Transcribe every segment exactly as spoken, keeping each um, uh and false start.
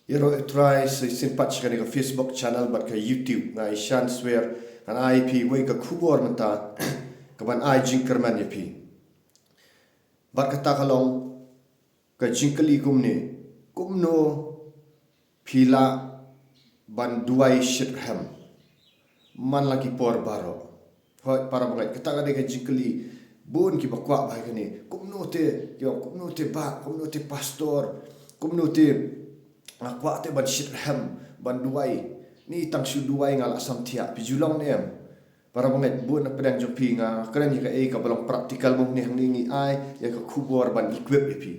Ïaroh ïa u Trai sa shisien pat sha kane ka Facebook channel bad ka YouTube. Nga i Shan Swer, ngan ai phi wei ka khubor mynta kaban ai jingkyrmen ïa phi. Bad kata ka long ka jingkylli kumne: kumno phi lah ban duwai shitrhem man la ki por baroh? Hooid para bangeit, kata ka dei ka jingkylli bun kiba kwah ba ha kane. Kumno te, ki ong, kumno te bah, kumno te pastor, kumno te nga kwah te ban shitrhem ban duwai? Ni tang shu duwai nga lah samthiah. Phi ju long ne em? Para bangeit, bun na pdeng jong phi, nga kren ïa kaei kaba long practical mo, hangne ngi ai ïa ka khubor ban equip ïa phi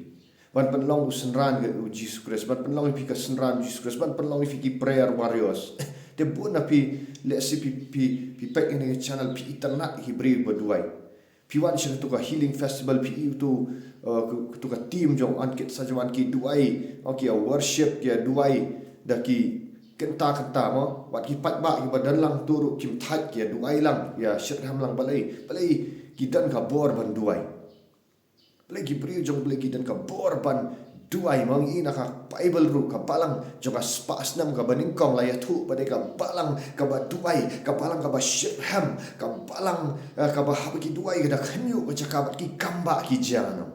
ban pynlong u synran ka u Jisu Khrist, ban pynlong ïa phi ka synran u Jisu Khrist, ban pynlong ïa phi ki prayer warriors. Te bun na phi, lehse phi, phi, phi peit ïa kane ka channel, phi itynnad ïa ki briew ba duwai. Phi wan sha katu ka healing festival, phi ïohi utu, uh, katu ka team jong Ankit Sajwan ki duwai, oh, ki ïa worship, ki ïa duwai da ki kynta kynta mo. Wat ki paidbah kiba don lang tu ruh kim thait, ki ïa duwai lang, ïa shitrhem lang. Balei? Balei ki don ka bor ban duwai. Balei ki briew jong U Blei ki don ka bor ban duwai? Ma ngi i na ka Bible ruh, ka balang jong ka spah snem kaba nyngkong la ïathuh ba dei ka balang kaba duwai, ka balang kaba shitrhem, ka balang, eh, kaba haba ki duwai ka da khynñiuh ka jaka bad ki kam ba ki jia noh.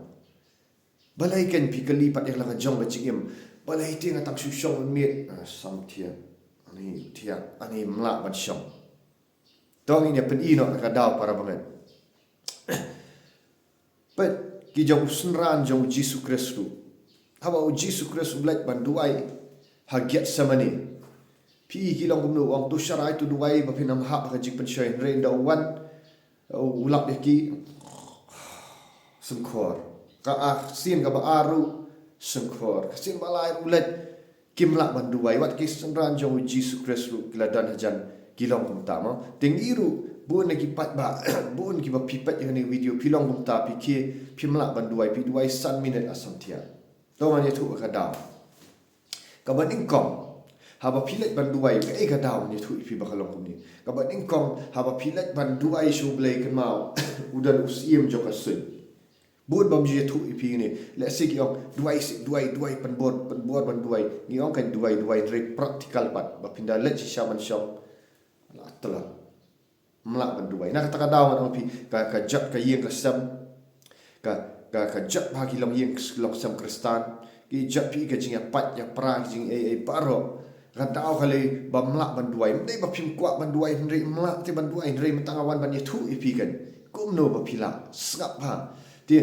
Balei, kan phi kylli pat ïa la ka jong ka jingim, balei te nga tang shu shong mynmiet? Ah, samthiah. Ani thiah, ani mlah ban shong. To ngin ïa pyni noh ka daw para bangeit. Peit ki jong u synran jong u Jisu Khrist ruh. Haba u Jisu Khrist u leit ban duwai ha Gethsemane, phi ki long kumno, u ong to sharai, to duwai ba phin ym hap ha ka jingpynshoi. Hynrei ynda u wan, u lap ïa ki, shongkhor. Ka ar, sien kaba ar ruh shongkhor. Ka sien ba lai ruh leit. Kim lah ban duwai. Wat ki synran jong u Jisu Khrist ruh ki la don hajan ki long kumta mo. Te ngi ruh, bun na ki paidbah, bun kiba phi peit ïa kane ka video, phi long kumta, phi khie, phim lah ban duwai, phi duwai san minit la samthiah. To ngan ïathuh ka daw. Kaba nyngkong, haba phi leit ban duwai, kaei ka daw, ngan ïathuh ïa phi ba ka long kumne. Kaba nyngkong, haba phi leit ban duwai sha U Blei, kynmaw u don u syiem jong ka suiñ. Bun bym ju ïathuh ïa phi ne. Lehse ki ong duwai seh, duwai, duwai, pynbor, pynbor ban duwai. Ngi ong kan duwai, duwai, hynrei practical pat, ba phin da leit shisha ban shong, la tla, mlah ban duwai. Na kata ka daw ngan ong phi, ka, ka jot ka ïing ka sem, ka, ka, ka jot ba ki long ïing, long sem Khristan, ki jot phi ka jingïapait ïapra, ka jingaiei baroh. Ka daw ka lei ba mlah ban duwai. Ym dei ba phim kwah ban duwai, hynrei mlah te ban duwai, hynrei mynta nga wan ban ïathuh ïa phi kan kumno ba phi lah. Sngap ha. Te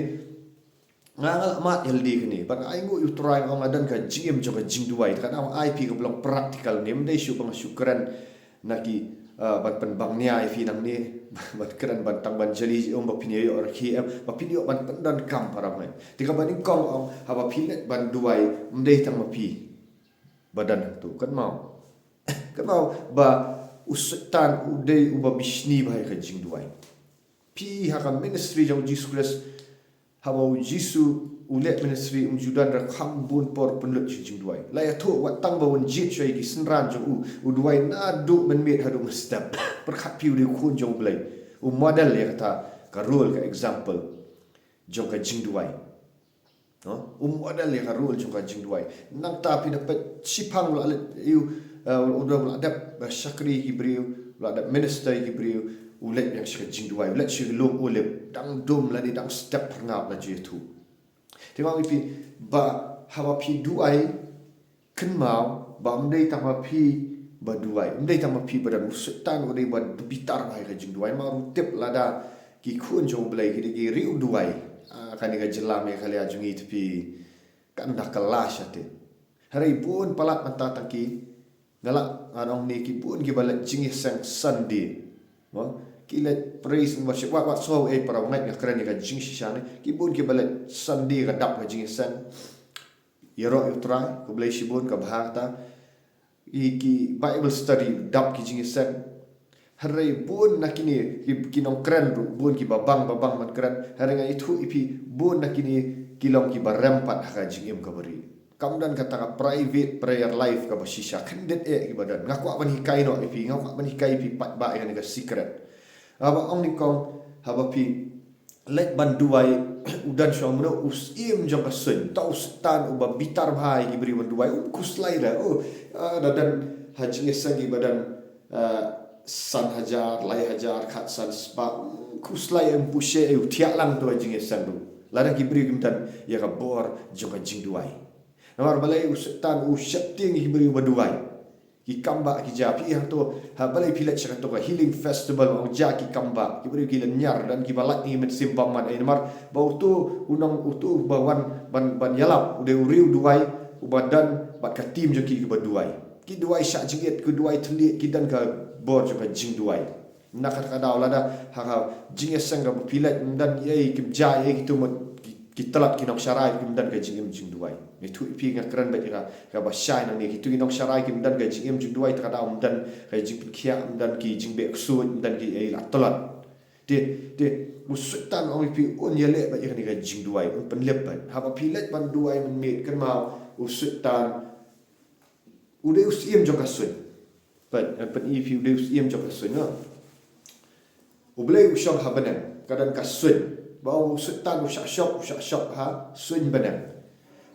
nga, nga la mad ïa lade kane, bad nga ainguh ïa U Trai, nga ong nga don ka jingim jong ka jingduwai. Te ka daw nga ai phi kaba long practical ne, ym dei shuh ba nga shu kren na ki, ah, ban pynbang nia ïa phi nangne, ban kren ban tang ban jali um ba phin ïoh rakhe em, ba phin ïoh ban pyndonkam para bangeit. Te kaba nyngkong ong, haba phi leit ban duwai, ym dei tang ma phi ba don hangto, kynmaw. Kynmaw ba u Soitan u dei uba bishni bha ïa ka jingduwai. Phi ha ka ministry jong u Jisu Khrist, haba u Jisu u leh ministry, um ju don re kham bun por pynlut sha jingduwai. La ïathuh wat tang ba un jied shuwa ïa ki synran jong u, u duwai naduh mynmiet haduh mynstep. Pyrkhat phi, u dei u Khun jong U Blei. U model ïa kata ka role, ka example jong ka jingduwai. No? U model ïa ka role jong ka jingduwai. Nangta phi da peit shipang u la leit, u, eh, u la dep, eh, shakri ïa ki briew, u la dep minister ïa ki briew, u leit biang sha ka jingduwai, u leit sha ka lum Olib, dang dum lane dang step phyrngap la ju ïathuh. Te ma ngi phi, ba haba phi duwai, kynmaw ba ym dei tang ma phi ba duwai, ym dei tang ma phi ba don, u Soitan u dei ba bitar bha ïa ka jingduwai. Ma ruh tip lada ki khun jong U Blei ki dei ki riewduwai, ah, kane ka jylla Meghalaya jong ngi te phi, kan da kylla shatei. Hynrei bun palat mynta tang ki, nga lah ngan ong ne, ki bun kiba leit jingïaseng Sunday. Mo? Ki leit praise and worship. Wat, wat sngew ei para bangeit, nga kren ïa ka jingshisha ne. Ki bun kiba leit Sunday ka dap ka jingïaseng. Ïaroh ïa U Trai, khublei shibun, kaba ha kata. Ki, ki Bible study dap ki jingïaseng. Hynrei bun na kine, ki, ki nongkren ruh, bun kiba bang, ba bang ban kren. Hynrei nga ïathuh ïa phi, bun na kine ki long kiba rem pat ha ka jingim kaba ri. Kam don kata ka private prayer life kaba shisha, khyndiat eh kiba don. Nga kwah ban hikai noh ïa phi, nga kwah ban hikai ïa phi pat ba ïa kane ka secret. Haba ong nyngkong, haba phi leit ban duwai, u don shong mano, u syiem jong ka suiñ. Uta u Soitan uba bitar bha ïa ki briew ban duwai, um khuslai da. Oh, ah, da don ha jingïaseng kiba don, ah, san hajar, lai hajar, khatsan spah, um khuslai, um pyrshah, eh, u thiah lang uta u jingïaseng ruh. Lada ki briew kim don ïa ka bor jong ka jingduwai. Namar balei? U Soitan u sheptieng ïa ki briew ba duwai. Ki kam ba ki jia, phi hangto, ha, balei phi leit sha kato ka healing festival, ong jia ki kam ba, ki briew ki lynñiar, don kiba lait na ki mynsiem bymman, eh, namar ba uto u nong, uto uba wan ban, ban ïalap, u dei u riew duwai uba don bad ka team jong ki kiba duwai. Ki duwai shah jingit, ki duwai thylliej, ki don ka bor jong ka jingduwai. Na kata ka daw lada ha ka jingïaseng kaba phi leit, ym don ei ei, kim jia ei ei, kito mut ki, ki tlot ki nongsharai, kim don ka jingim jingduwai. Ngi ïathuh ïa phi, nga kren beit ïa ka, kaba shai nangne, kito ki nongsharai kim don ka jingim jingduwai, ta ka daw ym don ka jingpynkhiah, ym don ki jingbeh ksuid, ym don ki ei, la tlot. Te, te u Soitan ong ïa phi un ïaleh beit ïa kane ka jingduwai, un pynlip beit. Haba phi leit ban duwai mynmiet, kynmaw u Soitan u dei u syiem jong ka suiñ. Peit, eh, peit ïa phi, u dei u syiem jong ka suiñ, no? U Blei u shong ha bneng, ka don ka suiñ. Ba u Soitan u shah shop, u shah shop ha suiñ bneng.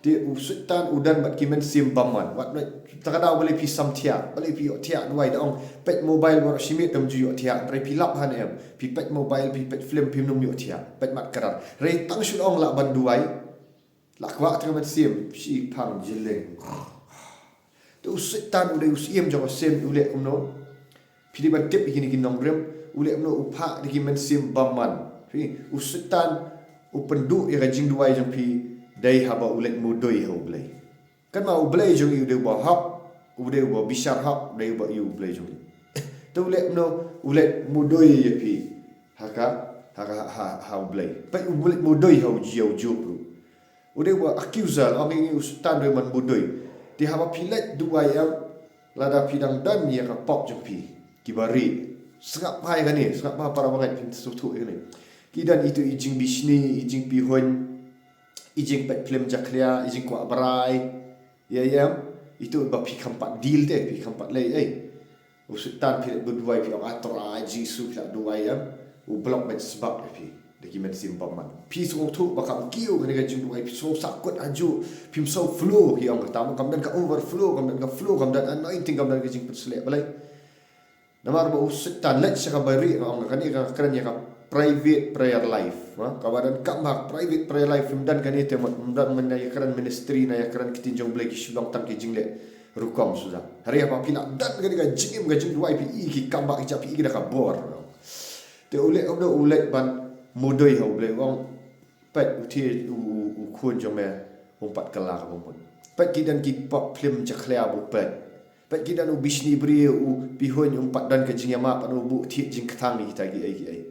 Te u Soitan u don bad ki mynsiem bymman. Wat, wat, ta ka daw balei phi samthiah, balei phi ïohthiah duwai, da ong peit mobile baroh shi miet, ym ju ïohthiah. Hynrei phi lap hangne em, phi peit mobile, phi peit film, phim nym ïohthiah. Peit mat kdar. Hynrei tang shu ong lah ban duwai, la kwah tang ka mynsiem, shi phang jylleng. Te u Soitan u dei u syiem jong ka suiñ, u leh kumno? Phi dei ban tip ïa kine ki nongrim, u leh kumno? U phah da ki mynsiem bymman. Phi, u Soitan u pynduh ïa ka jingduwai jong phi dei haba u leit mudui ha u Blei. Kynmaw u Blei jong ngi u dei uba hok, u dei uba bishar hok, u dei uba ïa u Blei jong ngi. Te u leh kumno? U leit mudui ïa phi ha ka, ha ka, ha, ha u Blei. Peit, u leit mudui ha u Jisu ruh. U dei uba accuser, ong ïa ngi u Soitan u dei ban mudui. Te haba phi leit duwai em, lada phi dang don ïa ka pop jong phi, kiba rieh. Sngap bha ïa kane, sngap bha para bangeit, phin sngewthuh ïa kane. Ki don ito i jingbishni, i jingpihuiñ, i jingpeit film jakhlia, i jingkwah brai. Ïa, ïa em, ito ba phi kham pat deal te, phi kham pat leh ei. U Soitan phi leit ba duwai, phi ong, "Ah, Trai Jisu," phi la duwai em, u block beit sbak ïa phi da ki mynsiem bymman. Phi sngewthuh ba kam kiew kane ka jingduwai, phi sngew sahkut hajuh, phim sngew flow, ki ong kata, kam don ka overflow, kam don ka flow, kam don anointing, kam don ka jingpynsleh. Balei? Namar ba u Soitan leit sha kaba rieh, nga ong, kane ka kren ïa ka private prayer life, ha? Kaba donkam ha private prayer life, phim don kane te mut, phim don, men ïa kren ministry, na ïa kren ktien jong u Blei, ki shu long tang ki jingleh rukom shuh. Hynrei haba phi la don kane ka jingim, ka jingduwai, phi i ki kam ba ki jia, phi i ki da ka bor. Te u leh, u leh, u leh ban mudui ha u Blei, u ong, "Peit, u thied, u, u, u khun jong me um pat kylla kaba mut. Peit, ki don ki pop film jakhlia, bad peit, peit, ki don u bishni briew, u pihuiñ, um pat don ka jingïamap, u buh thied jingkthang, kita kiei kiei."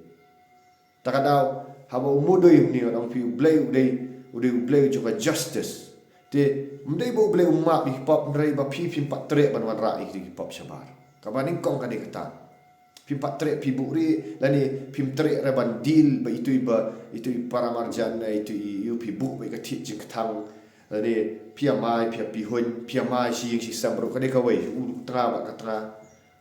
Ta ka daw, haba u mudui, une u ong phi, u Blei u dei, u dei u Blei jong ka justice. Te ym dei ba u Blei u map ïa ki pop, hynrei ba phi phim pat treh ban wanrah ïa ki pop shabar. Kaba nyngkong ka dei kata. Phim pat treh, phi buhrieh, lane phim treh ruh ban deal bad ito iba, ito i para marjan, ito i, ïa u phi buh bad ka thied jingkthang, lane phi ïamai, phi ïapihuiñ, phi ïamai shi ïing shi sem ruh, ka dei kawei, u tnga bad ka tnga.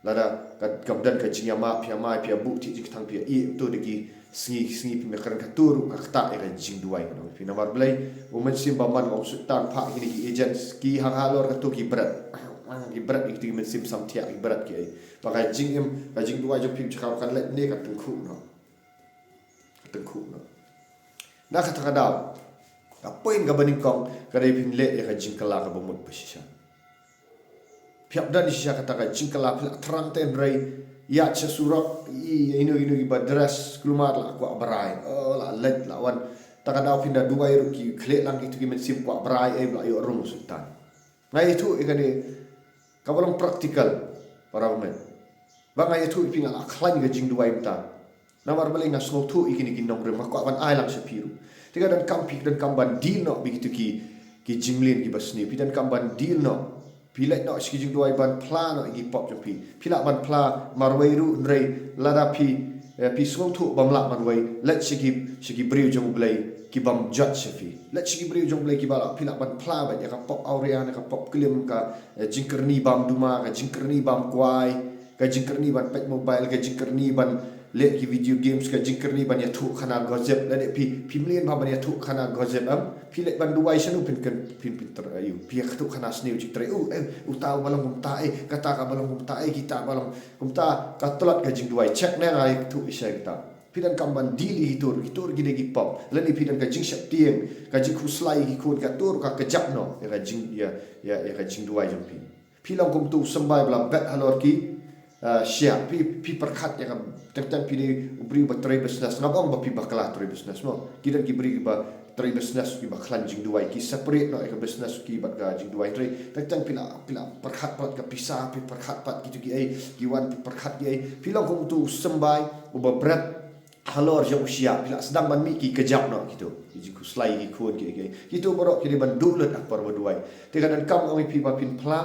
Lada ka, kam don ka jingïamap, phi ïamai, phi ïabuh thied jingkthang, phi ïaieh, to da ki sngi, sngi phim ïakren, kato ruh ka ktah ïa ka jingduwai, nga ong ïa phi. Namar balei? U mynsiem bymman, u Soitan phah ïa kine ki agents, ki hap halor kato ki bret. Ki bret, ïa kito ki mynsiem samthiah, ki bret kiei. Ba ka jingim, ka jingduwai jong phi, jaka kan leit ne, ka tyngkhuh noh. Ka tyngkhuh noh. Na kata ka daw, ka point kaba nyngkong ka dei phin leh ïa ka jingkylla kaba mut ba shisha. Phi hap don shisha kata ka jingkylla, phi la thrang te, hynrei ïaid sha surok, i, ïa ino ino iba dress kulmar, la kwah brai, oh, la leit, la wan. Ta ka daw phin da duwai ruh, ki khlieh lang kito ki mynsiem kwah brai, eh, ba la ïoh rung u Soitan. Nga ïathuh ïa kane kaba long practical, para bangeit. Ba nga ïathuh ïa phi, nga la khlaiñ ka jingduwai mynta. Namar balei? Nga sngewthuh ïa kine ki nongrim, nga kwah ban ai lang sha phi ruh. Te ka donkam phi, donkam ban deal noh bad kito ki, ki jingmlien kiba sniew. Phi donkam ban deal noh. Phi leit noh sha ki jingduwai ban phla noh ïa ki pop jong phi. Phi lah ban phla marwei ruh, hynrei lada phi, eh, phi sngewthuh bym lah marwei, leit sha ki, sha ki briew jong u Blei ki bym judge sha phi. Leit sha ki briew jong u Blei kiba lah, phi lah ban phla beit ïa ka pop awria, ïa ka pop klim, ka, eh, jingkyrni bam duma, ka jingkyrni bam kwai, ka jingkyrni ban peit mobile, ka jingkyrni ban, Leh ki video games ka jingkyrni ban ïathuh khana gossip, lane phi, phi mlien bha ban ïathuh khana gossip, em? Phi leh ban duwai shano phin kan, phin, phin ter, ayu, phi ïathuh khana sniew jingtrei, u, eh, uta u ba long kumta, eh, kata ka ba long kumta, eh, kita ba long kumta, ka tlot ka jingduwai, check ne nga ïathuh ïa sha kita. Phi donkam ban deal ïa ki tur, ki tur ki dei ki pop, lane phi don ka jingsheptieng, ka jingkhuslai ïa ki khun, ka tur ka kjap noh ïa ka jing, ïa, ïa, ïa ka jingduwai jong phi. Phi long kum utu u symbai ba la bet halor ki, ah, shiah. Phi, phi pyrkhat ïa ka, teng teng phi dei u briew ba trei business. Ngam ong ba phi bakla trei business mo. Ki don ki briew kiba trei business kiba khlaiñ jingduwai. Ki separate noh ïa ka business ki bad ka jingduwai. Trei, teng teng phi la, phi la pyrkhat pat ka pisa, phi pyrkhat pat kitu ki ei, ki wan phi pyrkhat ki ei. Phi long kum utu u symbai uba bret halor jong u shiah. Phi la sdang ban mih ki kjap noh kitu. Ki jingkhuslai ki khun ki, ki. Kitu baroh ki dei ban duh lut ha por ba duwai. Te ka donkam ong ïa phi ba phin phla.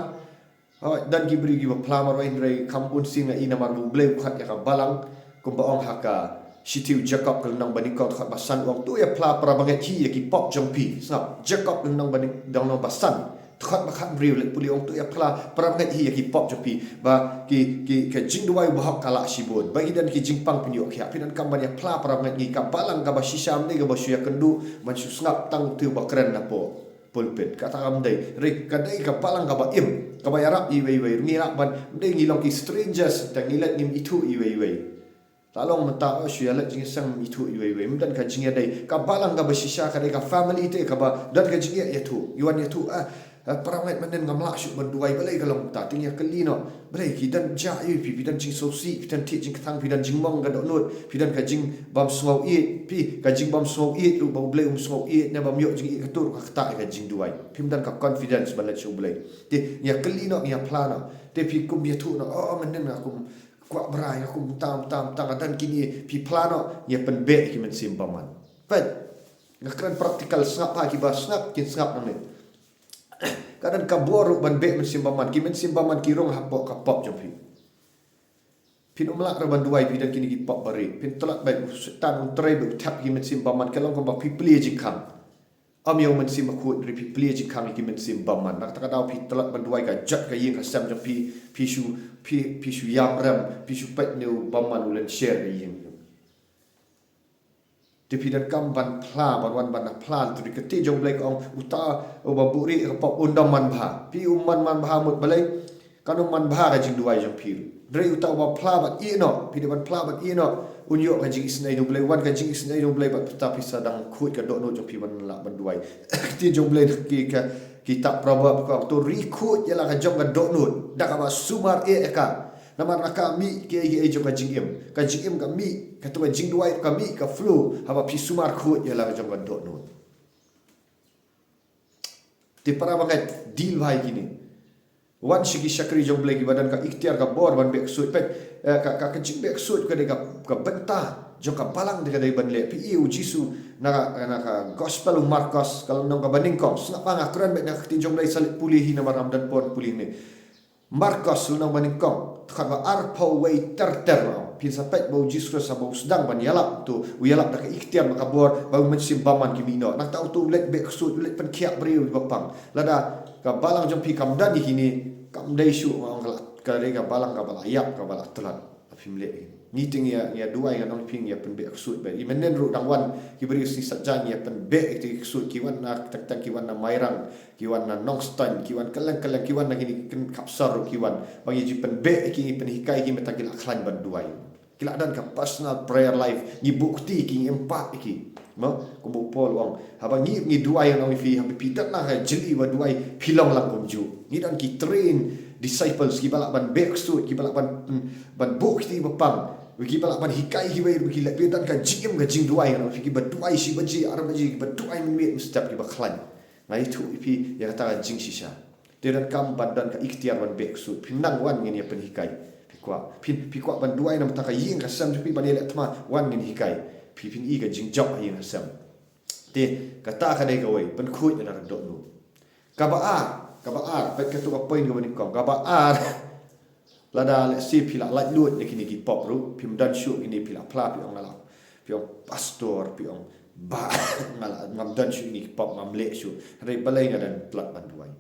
Hooid, don ki briew kiba phla marwei, hynrei kham bun sien nga i namar ba U Blei u khot ïa ka balang. Kumba ong ha ka shithi u Jakob ka lynnong ba nyngkong dkhot ba san u ong, to ïa phla para bangeit hi ïa ki pop jong phi. Sngap, Jakob lynnong ba nyng, lynnong ba san dkhot ba khatbriew, leit pule, ong to ïa phla para bangeit hi ïa ki pop jong phi. Ba ki, ki, ka jingduwai u bahok ka lah shibun. Ba ki don ki jingpang pynïoh khiah. Phi donkam ban ïa phla para bangeit, ngi ka balang kaba shisha, ym dei kaba shu ïakynduh ban shu sngap tang uto uba kren napoh pulpit. Kata kam dei. Hynrei ka dei ka balang kaba im, kaba ïarap iwei iwei. Ngi lah ban, ym dei ngi long ki strangers, tang ngi leit ngim ithuh iwei iwei. La long mynta, oh, shu ïaleit jingïaseng, ngim ithuh iwei iwei. Ym don ka jingïadei. Ka balang kaba shisha ka dei ka family te kaba don ka jingïa, ïathuh. Ïa wan ïathuh, ah, ah, para bangeit, mynnin ngam lah shuh ban duwai, balei ka long mynta? Te ngi ïakylli noh. Balei, phi don jia ïa phi, phi don jingsngewsih, phi don thied jingkthang, phi don jingmong ka dohnud, phi don ka jingbymsngewieit, phi, ka jingbymsngewieit ruh ba U Blei um sngewieit, ne bym ïoh jingïeit, kato ruh ka ktah ïa ka jingduwai. Phim don ka confidence ban leit sha U Blei. Te ngi ïakylli noh, ngi ïaphla noh. Te phi kum ïathuh noh, oh, mynnin nga kum kwah brai, nga kum tam tam tam, nga don kine, phi phla noh, ngi ïa pynbeh ïa ki mynsiem bymman. Peit, nga kren practical, sngap ha kiba sngap, kin sngap nangne. Ka don ka bor ruh ban beh mynsiem bymman, ki mynsiem bymman ki rung hapoh ka pop jong phi. Phin ym lah ruh ban duwai, phi don kine ki pop ba rieh. Phin tlot beit, u Soitan un trei beit, u thep ki mynsiem bymman, ka long kumba phi plie jingkhang. Ym ïa u Mynsiem Bakhuid, hynrei phi plie jingkhang ïa ki mynsiem bymman. Na kata ka daw phi tlot ban duwai, ka jot ka ïing ka sem jong phi, phi shu, phi, phi shu ïam rem, phi shu peit ne u bymman u lynsher ka ïing. Te phi donkam ban phla, ban wan ban phla, te ka ktien jong U Blei ka ong, uta uba buhrieh ka pop un dang manbha. Phi um man manbha mut balei? Kan ym manbha ka jingduwai jong phi ruh. Hynrei uta uba phla bad ïeh noh, phi dei ban phla bad ïeh noh, un ïoh ka jingisynei na U Blei, wan ka jingisynei na U Blei bad uta phi sa dang khuid ka dohnud jong phi ban lah ban duwai. Ka ktien jong U Blei na ki, ka kitab Proverb ka ong, to ri khuid ïa la ka jong ka dohnud da kaba sumar eh ïa ka. Namar na ka mih kiei kiei jong ka jingim. Ka jingim ka mih, kato ka jingduwai ka mih, ka flow, haba phi sumar khuid ïa la ka jong ka dohnud. Te para bangeit, deal bha ïa kine. Wan sha ki shakri jong U Blei kiba don ka iktiar, ka bor ban beh ksuid. Peit, eh, ka, ka, ka jingbeh ksuid ka dei ka, ka bynta jong ka balang, te ka dei ban leh. Phi i u Jisu na ka, na ka gospel u Markos, ka lynnong kaba nyngkong. Sngap ba nga kren beit na ka ktien jong U Blei, sa leit pule hi namar ngam don por pule hi ne. Markos lynnong ba nyngkong, dkhot ba arphew wei ter ter, phin sa peit ba u Jisu Khrist haba u sdang ban ïalap, to u ïalap da ka iktiar bad ka bor, ba u mynsiem bymman ki mih noh. Nangta uto u leit beh ksuid, u leit pynkhiah briew kiba pang. Lada ka balang jong phi kam don ïa kine, kam dei shuh, nga ong ka la, ka dei ka balang kaba la ïap, kaba la tlot. Phim leh. Ngi te ngi ïa, ngi ïa duwai, ngan ong phi, ngi ïa pynbeh ksuid beit. I mynnin ruh dang wan ki briew shisha, ngi ïa pynbeh ïa ki ksuid, ki wan na Tangtang, ki wan na Mairang, ki wan na Nongstoiñ, ki wan kylleng kylleng, ki wan na kine ki kyn khapsor ruh ki wan. Ba ngi ju pynbeh ïa ki, ngi pynhikai ïa ki, mynta ki la khlaiñ ban duwai. Ki la don ka personal prayer life, ngi buh kti ïa ki, ngi ïempah ïa ki. Mo, kumba u Paul u ong, haba ngi, ngi duwai, ngan ong ïa phi, haba phi don la ka jylli ba duwai, phi long lang kumjuh. Ngi don ki trained disciples, kiba lah ban beh ksuid, kiba lah ban, ban buh kti ba pang, kiba lah ban hikai kiwei ruh, ki leh, phi don ka jingim ka jingduwai, ngan ong ïa phi, kiba duwai shi baje, ar baje, kiba duwai mynmiet mynstep, kiba khlaiñ. Nga ïathuh ïa phi ïa kata ka jingshisha. Te donkam ban don ka iktiar ban beh ksuid. Phin nang, wan ngin ïa pynhikai. Phi kwah, phi, phi kwah ban duwai namar ka ïing ka sem jong phi, ban ïaleh thma, wan ngin hikai. Phi, phin i ka jingjop ha ïing ha sem. Te kata ka dei kawei, pynkhuid ïa la ka dohnud. Kaba ar, kaba ar, peit kato ka point kaba nyngkong. Kaba ar, lada, let's say, phi la laitluid na kine ki pop ruh, phim don shuh kine, phi la phla, phi ong nga la, phi ong pastor, phi ong bah, nga la, ngam don shuh kine ki pop, ngam leh shuh. Hynrei balei nga dang tlot ban duwai?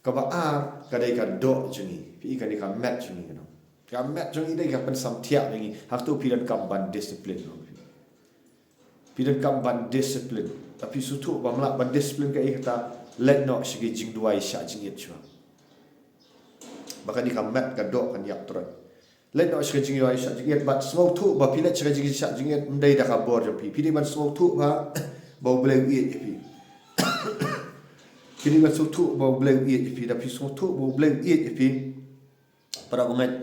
Kaba ar ka dei ka doh jong ngi. Phi i, kane ka met jong ngi, ngan ong. Ka met jong ngi dei ka pynsam thiah jong ngi. Hangto phi donkam ban discipline. Phi donkam ban discipline. Lada phi sngewthuh ba ym lah ban discipline kaei kata, leit noh sha ki jingduwai shah jingit shuwa. Ba kane ka met ka doh kan ïap troiñ. Leit noh sha ki jingduwai shah jingit, bad sngewthuh ba phi leit sha ki jingduwai shah jingit ym dei da ka bor jong phi. Phi dei ban sngewthuh ba, ba U Blei u ïeit ïa phi. Phi dei ban sngewthuh ba U Blei u ïeit ïa phi, lada phi sngewthuh ba U Blei u ïeit ïa phi. Para bangeit,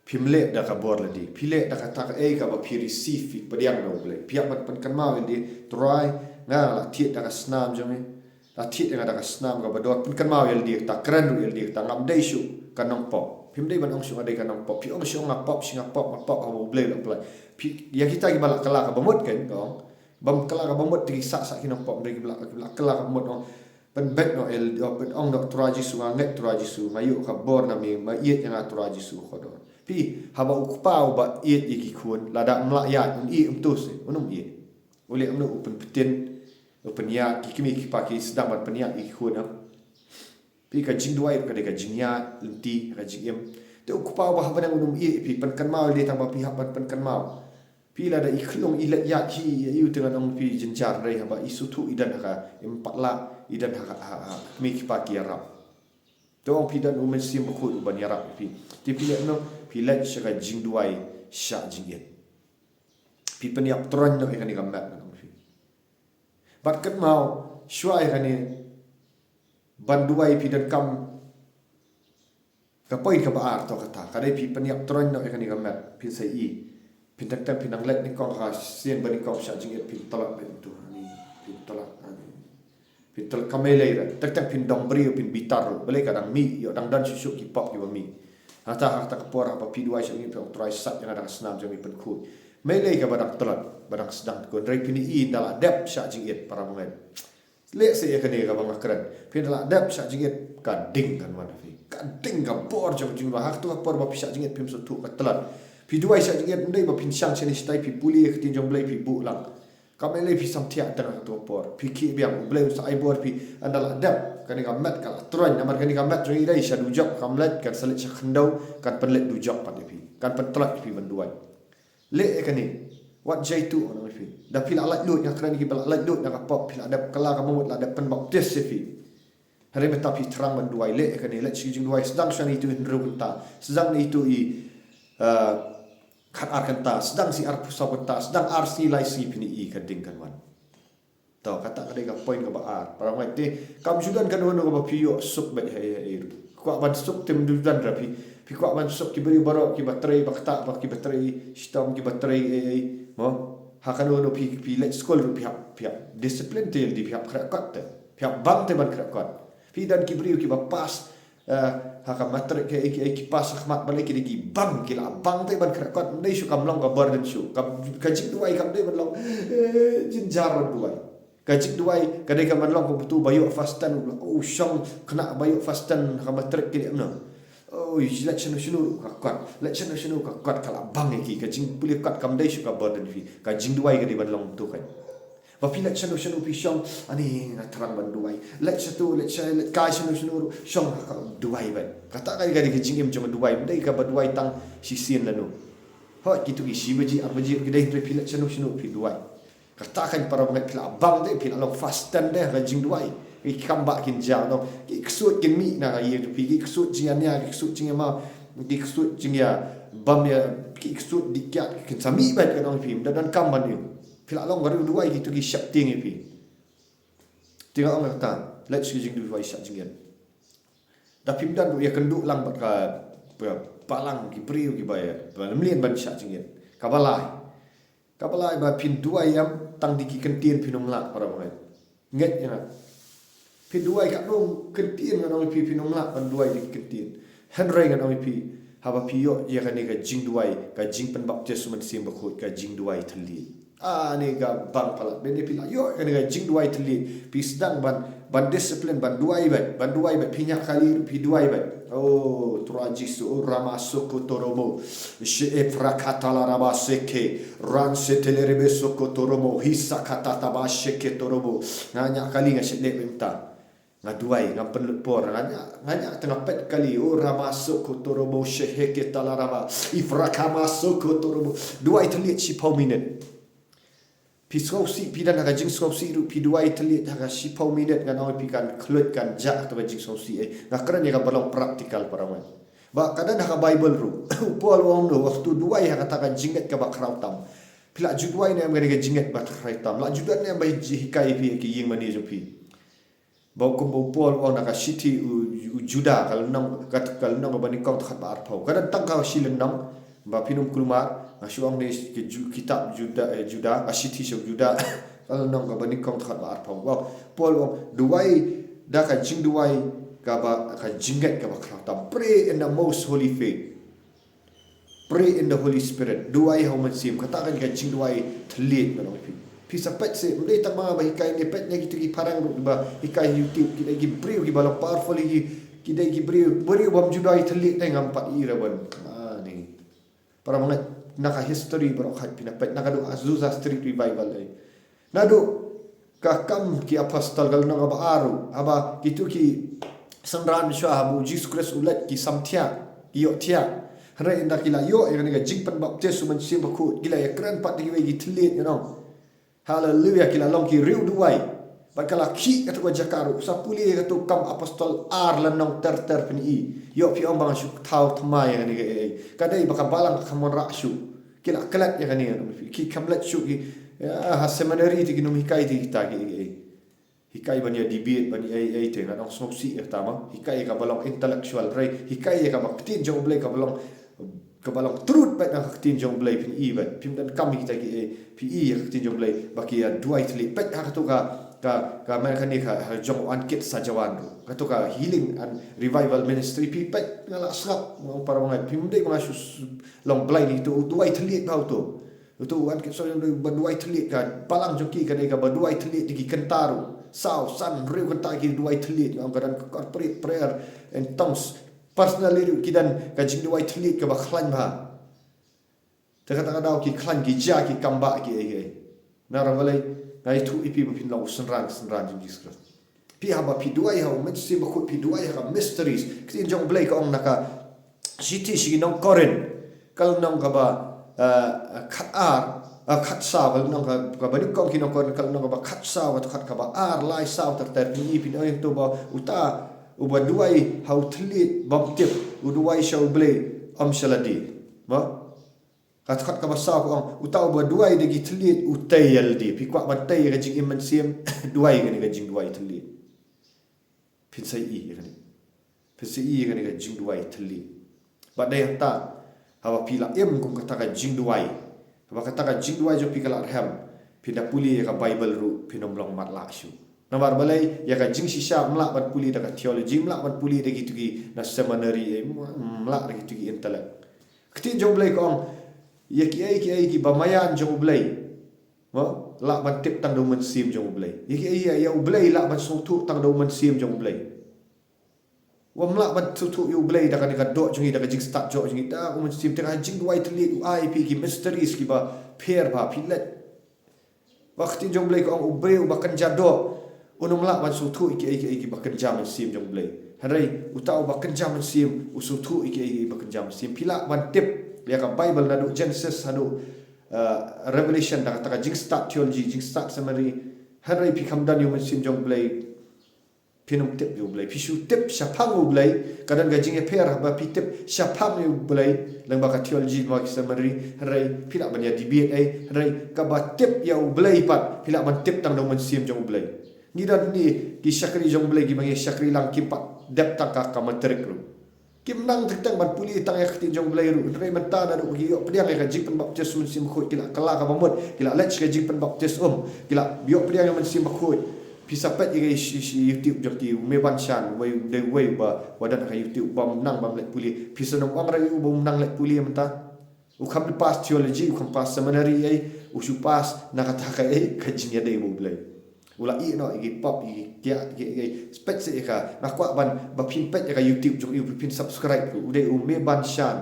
phim leh da ka bor lade. Phi leh da kata kaei kaba phi receive, phi pdiang na U Blei. Phi hap ban pynkynmaw ïalade, Trai, nga la thied da ka snam jong me. La thied ïa nga da ka snam kaba dor. Pynkynmaw ïalade kata, kren ruh ïalade kata, ngam dei shuh ka nongpop. Phim dei ban ong shuh nga dei ka nongpop. Phi ong shuh nga pop, shuh nga pop, nga pop haba U Blei u la pynlait. Phi, ïa kita kiba la kylla kaba mut kein, ka ong. Bym kylla kaba mut te ki sah sah ki nongpop, hynrei kiba la, kiba la kylla kaba mut, ong. Pynbeit noh ïalade, pyn-, ong noh, Trai Jisu, nga ngeit Trai Jisu, nga ïoh ka bor na me, me ïeit ïa nga Trai Jisu kordor. Phi, haba u kpa uba ïeit ïa ki khun, lada ym lah ïaid, un ïeit kumto seh, un ym ïeit. U leh kumno? U pynbteng, u pynïaid, ki kmie ki kpa ki sdang ban pynïaid ïa ki khun, em. Phi, ka jingduwai ka dei ka jingïaid lynti, ka jingim. Te u kpa uba ha bneng un ym ïeit ïa phi, pynkynmaw ïalade tang ba phi hap ban pynkynmaw. Phi, lada i khlung i leit ïaid hi ïa u te ngan ong phi jynjar, hynrei haba i sngewthuh i don ha ka, im pat lah, i don ha ka, ha, ha, kmie ki kpa ki ïarap. Te ong phi don U Mynsiem Bakhuid uban ïarap ïa phi. Te phi leh kumno? Phi leit sha ka jingduwai shah jingit. Phi pynïap troiñ noh ïa kane ka met ngan ong phi. Bad kynmaw, shuwa ïa kane ban duwai phi donkam, ka point kaba ar to kata, ka dei phi pynïap troiñ noh ïa kane ka met, phin sa ïohi. Phin teng teng phin nang leit nyngkong ha sien ba nyngkong shah jingit, phin tlot beit to, ani, phin tlot, ani. Phin tlot, kam lei lei re. Teng teng phin dom briew, phin bitar ruh. Balei? Ka dang mih, ïoh dang don shuh shuh ki pop kiba mih. Hangta, hangta ka por haba phi duwai shah jingit, phi ong, Trai, sait ïa nga da ka snam jong me, pynkhuid. Mei lei kaba dang tlot, ba dang sdang, ko, hynrei phin ïohi ynda la dep shah jingit, para bangeit. Lehse ïa kane kaba nga kren. Phi ynda la dep shah jingit, ka ding kan wan ha phi. Ka ding ka bor jong jingduwai. Ha kato ka por ba phi shah jingit phim sngewthuh ka tlot. Phi duwai shah jingit, ym dei ba phin shang shane shatai, phi pule ïa ka ktien jong U Blei, phi buh lang. Kam lei lei phi sam thiah tang ha kato ka por. Phi khie biang, U Blei un sa ai bor ïa phi ynda la dep. Kane ka met ka la troiñ, namar kane ka met jong ngi dei sha dujok kam leit, kan sa leit sha khyndew, kan pynleit dujok pat ïa phi. Kan pyntlot ïa phi ban duwai. Leh ïa kane. Wat jia ïa uto, ngan ong ïa phi. Da phi la laitluid, nga kren ïa kiba la laitluid na ka pop, phi la dep kylla ka bamut, la dep pynbaptis ïa phi. Hynrei mynta phi thrang ban duwai, leh ïa kane, leit sha ki jingduwai, sdang shwa na itu i hynriew kynta, sdang na itu i, eh, khatar kynta, sdang shi arphew saw kynta, sdang ar sngi lai sngi, phin ïohi ka ding kan wan. To, kata ka dei ka point kaba ar. Para bangeit, te kam ju don kano kano kaba phi ïoh suk beit ha ei ha ei ruh. Kwah ban suk te ym ju don re phi. Phi kwah ban suk, ki briew baroh kiba trei ba ktah, ba kiba trei shitom, kiba trei ei ei, mo. Ha kano kano phi, phi leit skul ruh phi hap, phi hap discipline te, ïalade phi hap khreh kot te. Phi hap bang te ban khreh kot. Phi don ki briew kiba pass, eh, ha ka matric, ki, ki, ki pass ha khmat, balei? Ki dei ki bang, ki la bang te ban khreh kot. Ym dei shuh, kam long ka burden shuh. Ka, ka jingduwai kam dei ban long, eh, jynjar ban duwai. Ka jingduwai ka dei ka ban long kum uto ba ïoh first ten, oh, shong, kane ba ïoh first ten ha ka matric, ki leh kumno? Oh, leit shano shano ruh ka kot, leit shano shano ka kot, ka la bang ïa ki. Ka jingpule kot kam dei shuh ka burden phi. Ka jingduwai ka dei ban long kumto kan. Ba phi leit shano shano phi shong, ani, nga thrang ban duwai. Leit shato, leit sha, leit kai shano shano ruh, shong ha ka duwai beit. Kata ka dei ka jingim jong duwai, ym dei kaba duwai tang shisien lano. Hooid, kito ki shi baje, ar baje, ki dei, hynrei phi leit shano shano phi duwai. Kata kan, para bangeit, phi la bang te, phi la long first ten te ha ka jingduwai. Ki kam ba kin jia, no. Ki ksuid kin mih na ka ïing jong phi, ki ksuid jingïania, ki ksuid jingïamap, ki ksuid jingïabam ïa, ki ksuid dih kiad, kin sa mih beit, kan ong ïa phi. Ym da donkam ban ïoh. Phi la long ka riewduwai, kito ki sheptieng ïa phi. Te nga ong kata, leit sha ki jingduwai shah jingit. Da phim don ruh, ïakynduh lang bad ka, ka balang ki briew kiba ïa, ba ym lien ban shah jingit. Kaba lai. Kaba lai, ba phin duwai em tang da ki kyntien phin ym lah, para bangeit. Ngeit ïa nga. Phin duwai katno kyntien, ngan ong ïa phi, phin ym lah ban duwai da ki kyntien. Hynrei ngan ong ïa phi, haba phi ïoh ïa kane ka jingduwai, ka jingpynbaptis u Mynsiem Bakhuid, ka jingduwai thylliej. Ah, ne ka bang palat. Ban ïa phi la ïoh ïa kane ka jingduwai thylliej, phi sdang ban, ban discipline, ban duwai beit, ban duwai beit, phi ñiah kali ruh phi duwai beit. Oh, Trai Jisu, oh, Rama Soko Toromo. She Efrakatala Rama Seke, Ran Setele Rebe Soko Toromo, Hisa Katata Ba Sheke Toromo. Nga ñiah kali, nga shet leh beit mynta. Nga duwai, ngam pynlut por, nga ñiah, nga ñiah tang nga peit kali, o rama soko torobo sheheke talarama, ifraka masoko torobo. Duwai thylliej shiphew minit. Phi sngewsih, phi don ha ka jingsngewsih ruh, phi duwai thylliej ha ka shiphew minit, ngan ong ïa phi kan khluid kan jah kato ka jingsngewsih, eh. Nga kren ïa kaba long practical para ngan. Ba ka don ha ka Bible ruh. U Paul u ong kumno, wat duwai ha kata ka jingngeit kaba khraw tam. Phi la ju duwai ne em kane ka jingngeit ba khraw tam. La ju don ne em ba hikai ïa phi ki ïing mane jong phi. Ba kum ba u Paul u ong na ka shithi u, u Juda, ka lynnong, ka, ka lynnong kaba nyngkong dkhot ba arphew. Ka don tang ka shi lynnong, ba phin ym kulmar, nga shu ong ne ka Ju-, kitab Juda, eh, Juda, ka shithi sha u Juda, ka lynnong kaba nyngkong dkhot ba arphew. Ba u Paul u ong, duwai, da ka jingduwai, kaba, ka jingngeit kaba khraw tam. Pray in the most holy faith. Pray in the Holy Spirit. Duwai ha u Mynsiem. Kata kan ka jingduwai thylliej ngan ong ïa phi. Phi sa peit seh, ym dei tang ma ba hikai ne, peit ne kito ki pareng ruh ba hikai ha YouTube, ki dei ki briew kiba long powerful, ki, ki dei ki briew, briew bym ju duwai thylliej ne ngam pat ïohi ruh ban. Ah, ne. Para bangeit, na ka history baroh khat phin ïa peit, na ka dei Azusa Street Revival, eh. Naduh ka Kam ki Apostol ka lynnong kaba ar ruh, haba kito ki synran shuwa haba u Jisu Khrist u leit ki samthiah, ki ïohthiah. Hynrei ynda ki la ïoh ïa kane ka jingpynbaptis u Mynsiem Bakhuid, ki la ïakren pat da kiwei ki thylliej, you know. Haleluia, ki la long ki riewduwai. Bad ka la khih kato ka jaka ruh, sa pule kato Kam Apostol ar lynnong ter ter phin i. Ïoh phi ong ba nga shu thaw thymmai ïa kane kaei. Ka dei ba ka balang kam wanrah shuh. Ki la klet ïa kane, ki kham leit shuh ki, ïa, ha seminary te kin ym hikai te kita ki, ki, ki. Hikai ban ïa debate, ban ïa, ïa, ïa te, ngan ong sngewsih ïa kata ma. Hikai ïa kaba long intellectual, hynrei hikai ïa kaba ktien jong U Blei kaba long, kaba long truth bad na ka ktien jong U Blei phin i bad. Phim donkam ïa kita ki, eh, phi i ïa ka ktien jong U Blei ba ki ïa duwai thylliej. Peit ha kato ka, ka, ka America ne ka, ha jong u Ankit Sajawan ruh. Kato ka healing and revival ministry phi peit, nga la sngap, nga ong para bangeit, phim dei ba nga shu s-, long blind ïa kito, u duwai thylliej bha uto. Uto u Ankit Sajawan ba duwai thylliej, ka balang jong ki ka dei kaba duwai thylliej da ki kynta ruh. Saw, san, hynriew kynta ki duwai thylliej, nga ong ka don ka corporate prayer in tongues. Personally ruh ki don ka jingduwai thylliej kaba khlaiñ bha. Te kata ka daw ki khlaiñ ki jia ki kam bah ki ei ei. Nara balei, nga ïathuh ïa phi ba phin long u synran synran jong Jisu Khrist. Phi haba phi duwai ha u Mynsiem Bakhuid, phi duwai ha ka mysteries. Ktien jong U Blei ka ong na ka shithi sha ki nong Korinth, ka lynnong kaba, eh, khat ar, eh, khat saw, ka lynnong ka, kaba nyngkong ki nong Korinth, ka lynnong kaba khat saw, kata khat kaba ar, lai saw ter ter, phin i phin ong ïa uto ba uta uba duwai ha u thylliej bym tip, u duwai sha U Blei ym shym la die. Mo? Ka dkhot kaba saw ka ong, uta uba duwai da ki thylliej u tei ïalade. Phi kwah ban tei ïa ka jingim mynsiem, duwai kane ka jingduwai thylliej. Phin sa ïohi ïa kane. Phin sa ïohi ïa kane ka jingduwai thylliej. Bad dei hangta, haba phi la im kum kata ka jingduwai, haba kata ka jingduwai jong phi ka la rhem, phin da pule ïa ka Bible ruh phin ym long matlah shuh. Namar balei, ïa ka jingshisha ym lah ban pule da ka theology, ym lah ban pule da kito ki na seminary, eh, ym lah da kito ki intellect. Ktien jong U Blei ka ong, ïa kiei kiei kiba maïan jong U Blei, mo, lah ban tip tang da u Mynsiem jong U Blei. Ïa kiei, ïa, ïa U Blei lah ban sngewthuh tang da u Mynsiem jong U Blei. Ym lah ban sngewthuh ïa U Blei da kane ka doh jong ngi, da ka jingstad doh jong ngi, da u Mynsiem. Te ka jingduwai thylliej u ai ïa phi ki mysteries kiba pher bha, phi leit. Ba ka ktien jong U Blei ka ong, u briew uba kynja doh un ym lah ban sngewthuh ïa kiei kiei kiba kynja mynsiem jong U Blei. Hynrei uta uba kynja mynsiem u sngewthuh ïa kiei kiei kiba kynja mynsiem. Phi lah ban tip ïa ka Bible naduh Genesis haduh, eh, Revelation da kata ka jingstad theology, jingstad seminary. Hynrei phi kham don ïa u Mynsiem jong U Blei, phin ym tip ïa U Blei. Phi shu tip shaphang U Blei, ka don ka jingïapher haba phi tip shaphang ïa U Blei, lyngba ka theology, lyngba ka seminary, hynrei phi lah ban ïa debate ei, hynrei kaba tip ïa U Blei pat, phi lah ban tip tang da u Mynsiem jong U Blei. Ngi don hangne ki shakri jong U Blei kiba ngi shakri lang kim pat dep tang ka, ka matric ruh. Kim nang teng teng ban pule tang ïa ka ktien jong U Blei ruh. Hynrei mynta naduh ba ki ïoh pdiang ïa ka jingpynbaptis Mynsiem Bakhuid, ki la kylla kaba mut, ki la leit sha ka jingpynbaptis um, ki la ïoh pdiang ïa u Mynsiem Bakhuid. Phi sa peit ïa ka shi, shi YouTube jong ki, u Mehbanshan, uwei, dei uwei uba, uba don ha ka YouTube, bym nang bym leit pule. Phi sa nang ong ruh uba ym nang leit pule mynta. U kham pass theology, u kham pass seminary ei, u shu pass na kata kaei, ka jingïadei bad U Blei. U la ïeh noh ïa ki pop, ïa ki kiad, ïa ki, ïa ki, peit seh ïa ka. Nga kwah ban, ba phin peit ïa ka YouTube jong u, phin subscribe ruh. U dei u Mehbanshan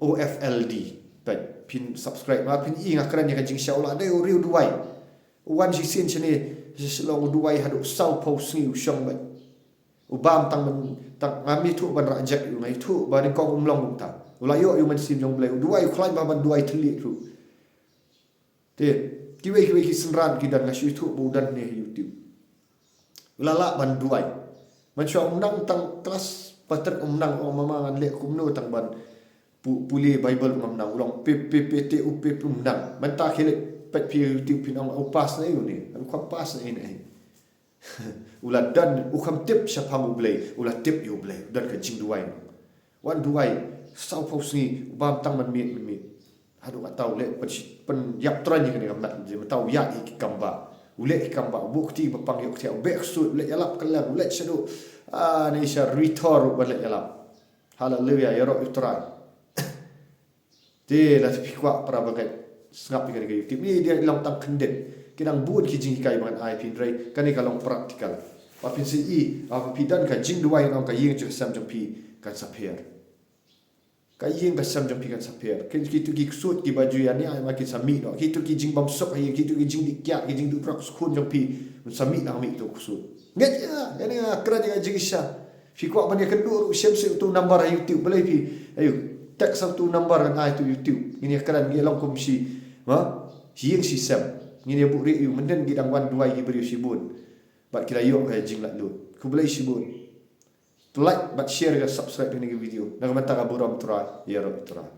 O F L D. Peit, phin subscribe. Ba phin i nga kren ïa ka jingshisha, u la dei u riewduwai. U wan shisien shane sha Shillong, u duwai haduh sawphew sngi u shong beit. U bam tang ban, tang ngam ïathuh ban rah jack ïa u, nga ïathuh ba nyngkong um long kumta. U la ïoh ïa u mynsiem jong U Blei, u duwai, u khlaiñ bha ban duwai thylliej ruh. Te kiwei kiwei ki synran ki don, nga shu ïathuh ba u don ne ha YouTube. U la lah ban duwai. Mynshuwa um nang tang klas ba treh um nang, u ong mama ngan leh kumno tang ban pu-, pule Bible, ngam nang. U long pep pep pep te u pep um nang. Mynta khie leit peit phi ha YouTube phin ong u pass na ei une. Em, u kham pass na ei na ei. U la don, u kham tip shaphang U Blei, u la tip ïa U Blei, u don ka jingduwai. Wan duwai saw phew sngi, u bam tang mynmiet mynmiet. Haduh katta u leh pyn-, pynïap trai ïa kane ka met, mynta u ïaid ïa ki kam bah. U leh ki kam bah, u buh kti ba pang ïoh kthiah, u beh ksuid, u leit ïalap kylleng, u leit shaduh, ah, ne sha Ri Thor u ban leit ïalap. Haleluya, ïaroh ïa U Trai. Te lada phi kwah para bangeit, sngap ïa kane ka YouTube. Ngi dei long tang khyndiat. Ki dang bun ki jinghikai ba ngan ai phi, hynrei kane ka long practical. Ba phin sa ïohi, ba phi don ka jingduwai, ngan ong ka ïing jong ka sem jong phi kan sa pher. Ka ïing ka sem jong phi kan sa pher. Ki, kito ki ksuid kiba ju ïania, ai ma kin sa mih noh. Kito ki jingbymsuk ha ïing, kito ki jingdih kiad, ki jingdih drugs khun jong phi, un sa mih noh ha kito ksuid. Ngeit ïa, ïa nga kren ïa ka jingshisha. Phi kwah ban ïakynduh ruh, shem seh uto u number ha YouTube, balei phi, ayo, text uto u number ngan ai ha YouTube. Ngin ïakren, ngin ïalong kum shi, ha? Shi ïing shi sem. Ngin ïabuhrieh ïa u, mynta ki dang wan duwai ki briew shibun. Bad ki la ïoh ka jinglaitluid. Khublei shibun. Like bad share, ka subscribe ïa kane ka video. Na ka bynta ka burom U Trai, ïaroh U Trai.